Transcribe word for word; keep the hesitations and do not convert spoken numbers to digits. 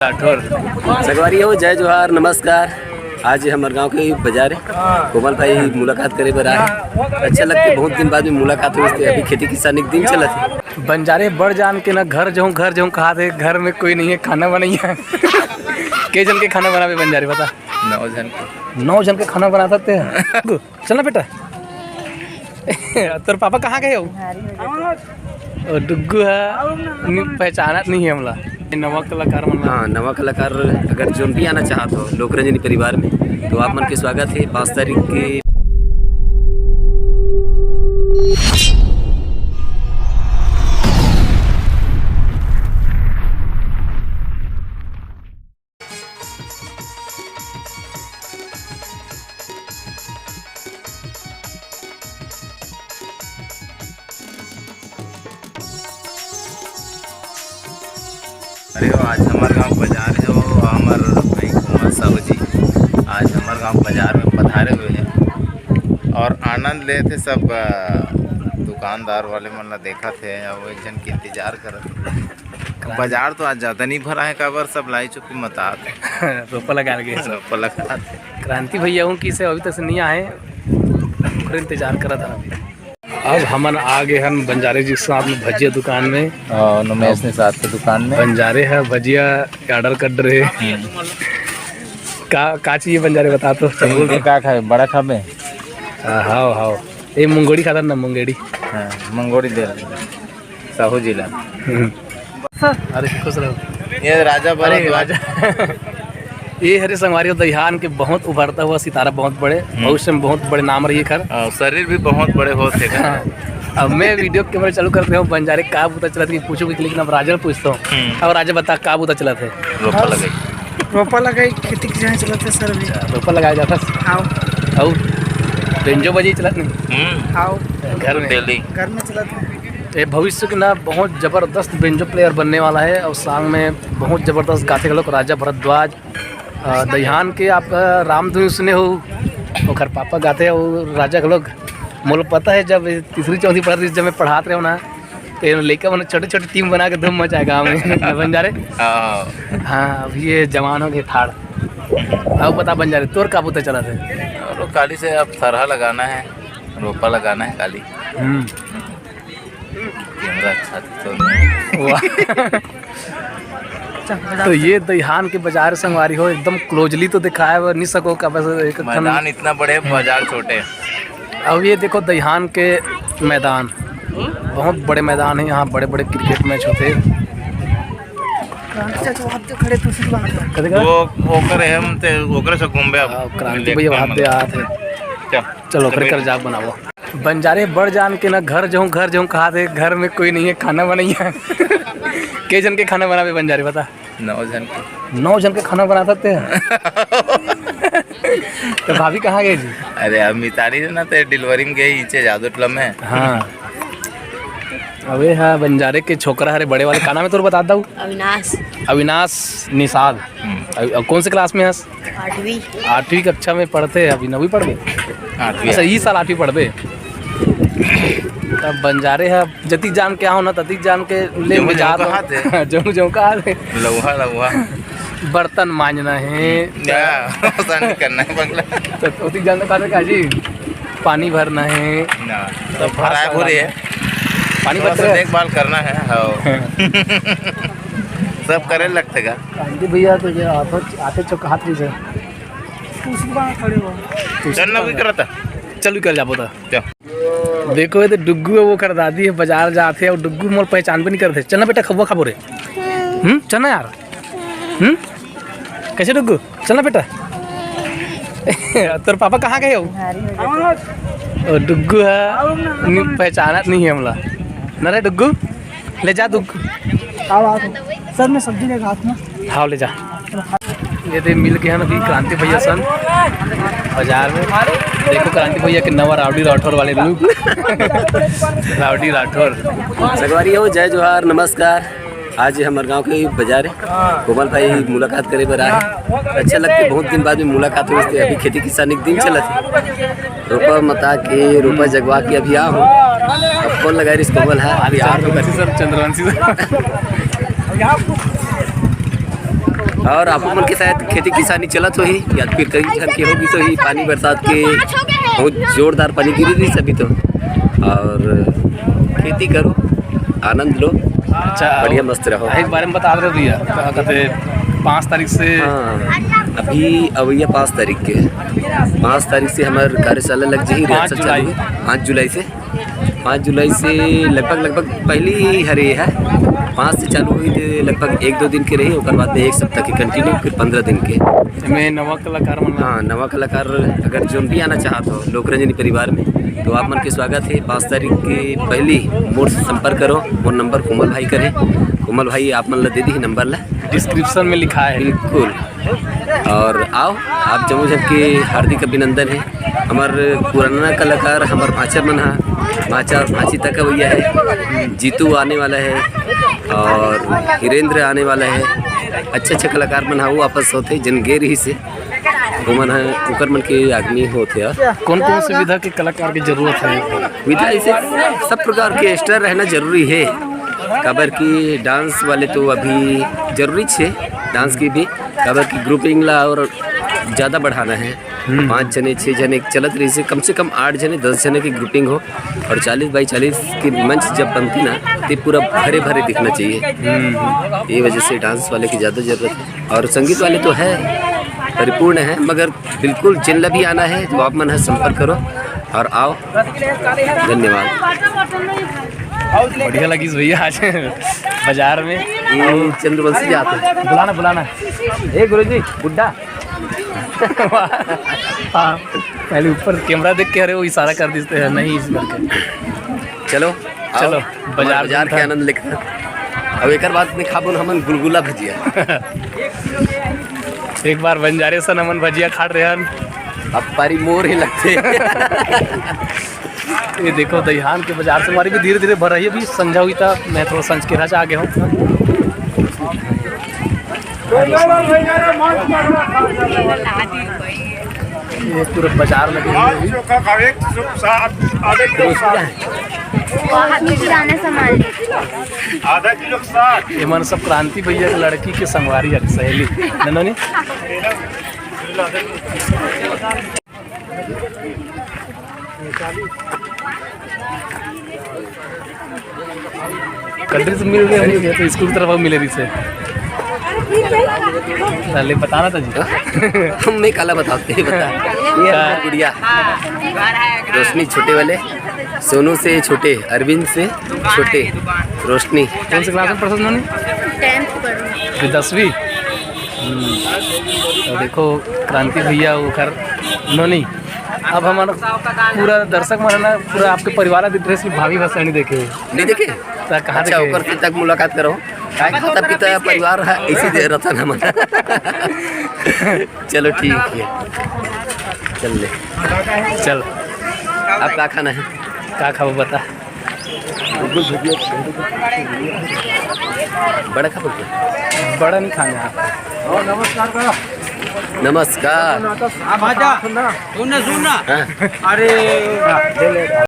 राठौर। संगवारी हो, जय जोहार, नमस्कार। आज हमर गांव के बाजार हे, कोमल भाई मुलाकात करे बर आए। अच्छा लगथे, बहुत दिन बाद में मुलाकात होइस ते। अभी खेती किसानी के दिन चलत हे। बंजारे बड़ जान के ना घर जाऊं, घर जाऊं कहा थे, घर में कोई नहीं है, खाना बनाइए। के जन के खाना बनावे बंजारे, बता? नौ जन के। नौ जन के खाना बना सकते हैं। चल ना बेटा। तोर पापा कहाँ गए हो? ओ, डुग्गू है, नि-, पहचानत नहीं है हमला। ये नवा कलाकार मन ला। हाँ, नवा कलाकार अगर जोन भी आना चाहत हो लोकरंजनी परिवार में, तो आप मन के स्वागत है पाँच तारीख के। अरे, आज हमर गांव बाजार हे, वो हमर भाई कुमार साहू जी आज हमर गांव बाजार में पधारे हुए हैं और आनंद लेत हे सब, अ, दुकानदार वाले मन ला देखत हे और एक जन के इंतजार करत हे। बाजार तो आज ज्यादा नहीं भरा है, काबर सब लाई चुकी मतात हे। रोपा लगा लगे। रोपा लगा। क्रांति भैया हूँ किसे अभी तक से नहीं आए, ओकरे इंतजार करत हन अभी। अब हमन आ गए हन बंजारे जी के साथ में भजिया दुकान में। और नुमेश ने साथ के दुकान में। बंजारे है भजिया के ऑर्डर कर रहे। हम्म। का, का चाहिए बंजारे, बता तो। तुमको का खावे, बड़ा खावे? हाँ, हाव, हाव। ये मुंगोड़ी खाता ना, मुंगेड़ी। हाँ, मुंगोड़ी दे। साहू जी ला। हम्म। अरे खुश रहो। ये राजा अरे भरद्वाज। राजा। ये हरे संगवारी हो, दहिहान के बहुत उभरता हुआ सितारा, बहुत बड़े, हम्म। भविष्य में बहुत बड़े नाम रही एकर। हाँ, शरीर भी बहुत बड़े हो थे। हाँ। अब मैं वीडियो कैमरा चालू करते हूँ, बंजारे का बुता चलत कि पूछो कि, लेकिन अब राजा पूछता हूँ। हम्म। अब राजा बता का बुता चलत है? रोपा बस। लगाई। रोपा लगाई, खेती किसानी चलत है सर अभी। रोपा लगाया जाता है। हाँ। और बेंजो बजी चलत नहीं? हम्म। हाँ। घर में? डेली। घर में चलत है। ये भविष्य के ना बहुत जबरदस्त बेंजो प्लेयर बनने वाला है और song में बहुत जबरदस्त गाथे घलोक राजा भरद्वाज। अ, दहिहान के आपका रामधुन सुने हो, ओकर पापा गाथे और राजा घलोक। मोला पता है जब तीसरी चौथी पढ़त रहिस, जब मैं पढ़ात रहे ना, तो ये लइका मन छोटे छोटे टीम बना के धूम मचाए गाँव में। ना बंजारे? हाँ। हाँ, अब ये जवान हो गए ठाड़। अब बता बंजारे, तोर का बुता चलत है? और काली से अब थरहा लगाना है, रोपा लगाना है काली। हम्म। कैमरा अच्छा तो नहीं। वाह। तो ये दहिहान के बाजार संगवारी हो, एकदम closely तो दिखाए बर नहीं सको का, बस एक मैदान इतना बड़े, बाजार छोटे। अब ये देखो दहिहान के मैदान, बहुत बड़े मैदान है, यहाँ बड़े-बड़े क्रिकेट मैच होते हैं। क्रांति चाचा वहाँ पे खड़े, दूसरी बात है। करेगा? वो, वो करे हम ते, वो करे से घूमबे अब। हाँ, क्रांति भैया वहाँ पे आते हैं। क्या? चलो, ओकरे कर जाग बनाओ। बंजारे बड़ जान के ना घर जाऊँ, घर जाऊँ कहा थे, घर में कोई नहीं है, खाना बनाइए। के जन के खाना बनावे बंजारे, बता? नौ जन के। नौ जन के खाना बना सकते हैं? तो भाभी कहाँ गए जी? अरे, अब मितारी है ना, तो डिलीवरी में गए, इचे जादू टोला में। हाँ। अबे हाँ, बंजारे के छोकरा हरे बड़े वाले, का नाम है तोर, बता दऊ? अविनाश। अविनाश निषाद। हम्म। अब, अब कौन से क्लास में हस? आठवीं। आठवीं कक्षा में पढ़ते हैं, अभी नवीं पढ़ गए? आठवीं। अच्छा, ई साल आठवीं पढ़बे। तब बंजारे है, जतिक जान के आओ ना, ततिक जान के ले जम्मो में जात जम्मो हो। कहा थे? जम्मो जम्मो कहा थे? लौहा, लौहा। बर्तन मांजना है। या, ओसन करना है बंगला। तो ओतिक जान के कहा थे का जी? पानी भरना है। ना, तो तो भराए भराए भरे है। पानी थोड़ा भरते सा रहे। देखभाल करना है, हाँ। सब करे लगते का। गांधी भैया तो ये आते, आते चौक हाथ लीजिए। चल ना, भी करता। चल, निकल जाबो त। क्या? देखो, ये तो डुग्गू है, वो कर दादी है, बाजार जाते हैं, और डुग्गू मोर पहचान भी नहीं करते। चल ना बेटा, खबुआ खाबो रे। हम्म, चल ना यार। हम्म, कैसे डुग्गू? चल ना बेटा। तोर पापा कहाँ गए हो? ओ, डुग्गू है, नि-, पहचानत नहीं है हमला। ना रे डुग्गू, ले जा डुग्गू। आओ, आओ। सर, मैं सब्जी लेकर हाथ में। हाँ, ले जा। ये दे मिल गए हैं अभी क्रांति भैया सन बाजार में। देखो क्रांति भैया के नवा राउडी राठौर वाले लुक। राउडी राठौर। संगवारी हो, जय जोहार, नमस्कार। आज ये हमर गांव के बाजार है, कोमल भाई मुलाकात करे बर आए। अच्छा लगथे, बहुत दिन बाद में मुलाकात होइस ते। अभी खेती किसानी के दिन चलत हे। रोपा मता के, रोपा जगवा के अभी आ हूँ। अब फोन लगाए रहिस कोमल हा, अभी आ हूँ। Chandravanshi sir, Chandravanshi sir. और आप मन के शायद खेती किसानी चलत होही या फिर कई झन के होगी तो ही पानी बरसात के बहुत जोरदार पानी गिरी रही सभी तो। और खेती करो, आनंद लो। अच्छा, बढ़िया मस्त रहो। एक बारे में बता दो भैया, का कहते, पाँच तारीख से। हाँ, अभी अवैया पाँच तारीख के, पाँच तारीख से हमार कार्यशाला लग जाही, पाँच रिहर्सल चालू जुलाई। है पाँच जुलाई से। पाँच जुलाई से लगभग, लगभग पहली ही हरे है, पाँच से चालू हुई थी, लगभग एक दो दिन के रही, ओकर बाद में एक सप्ताह के कंटिन्यू, फिर पंद्रह दिन के। मैं नवा कलाकार मन ला। हाँ, नवा कलाकार अगर जोन भी आना चाहत हो लोकरंजनी परिवार में, तो आप मन के स्वागत है। पाँच तारीख के पहली मोर से संपर्क करो, मोर नंबर कोमल भाई करे, कोमल भाई आप मन ला दे दी नंबर ला। डिस्क्रिप्शन में लिखा है। बिल्कुल। और आओ, आप जम्मो झन के हार्दिक अभिनंदन है। हमर पुराना कलाकार, हमर भांचा मन हा, भांचा और भांची तक भैया है, जीतू आने वाला है और हिरेंद्र आने वाला है। अच्छे अच्छे कलाकार मन हा वो वापस होते, जन गे रही से, वो मन हा, ओकर मन के आदमी होते यार। कौन कौन से विधा के कलाकार की जरूरत है? विधा ऐसे सब प्रकार के एक्स्ट्रा रहना जरूरी है, काबर कि डांस वाले तो अभी जरूरी छे, डांस की भी, काबर कि ग्रुपिंग ला और ज़्यादा बढ़ाना है। हम्म। पाँच जने, छः जने चलत रही से, कम से कम आठ जने, दस जने की ग्रुपिंग हो और चालीस बाई चालीस की मंच जब बनती ना, तो पूरा भरे भरे दिखना चाहिए। हम्म। ये वजह से डांस वाले की ज़्यादा ज़रूरत है और संगीत वाले तो है, परिपूर्ण है, मगर बिल्कुल जिन ला भी आना है तो आप मन है संपर्क करो और आओ। धन्यवाद। बढ़िया लगिस भैया आज बाजार में। ये चंद्रवंशी जी आते हैं। बुलाना, बुलाना। ए गुरुजी, बुड्ढा। हाँ, पहले ऊपर कैमरा देख के, अरे, वो इशारा कर देते हैं, नहीं, इस करके। चलो, चलो, आओ, बाजार बाजार के घूमते हैं। आनंद लेकर। अब एकर बाद में खाबो न हमन गुलगुला भजिया। एक बार बंजारे सन हमन भजिया खात रहन। अब पारी मोर ही लगते। ये देखो, दईहान के बाजार से हमारी भी धीरे-धीरे भर रही है। अभी संझा हुई था, मैं थोड़ा संझ के राजा आ गया हूँ। ये पूरा बाजार लगे हुए हैं अभी। एक सौ साठ, आधा किलो साठ। बहुत पुराना सामान। आधा किलो साठ। ये मन सब क्रांति भैया के लड़की के संगवारी है, सहेली। नंदनी? कंट्री से मिल रहे हैं, तो स्कूल तरफ मिले रही से। पहले बताना था जी। हम मैं काला बताते हैं, बता। ये हमारी गुड़िया रोशनी, छोटे वाले सोनू से छोटे, अरविंद से छोटे, रोशनी। कौन से क्लास में पढ़ते हो, नोनी? टेंथ पढ़ रही हूँ। ये दसवीं। हम्म। तो देखो, क्रांति भैया, वो कर, नोनी। अब हमारा पूरा दर्शक मन है ना, पूरा आपके परिवार के ड्रेस में भाभी भसानी देखे। नहीं देखे? तो कहाँ अच्छा, देखे? ओकर से तक मुलाकात करो। काय खाता पीता परिवार है, इसी दे रतन हमन। चलो ठीक है, चल ले। चल। अब का खाना है? का खाबो बता। बड़ा खाबो क्या? बड़ा नहीं खाना है। नमस्कार। हाँ, भाजा। सुन ना, सुन ना। हाँ। अरे।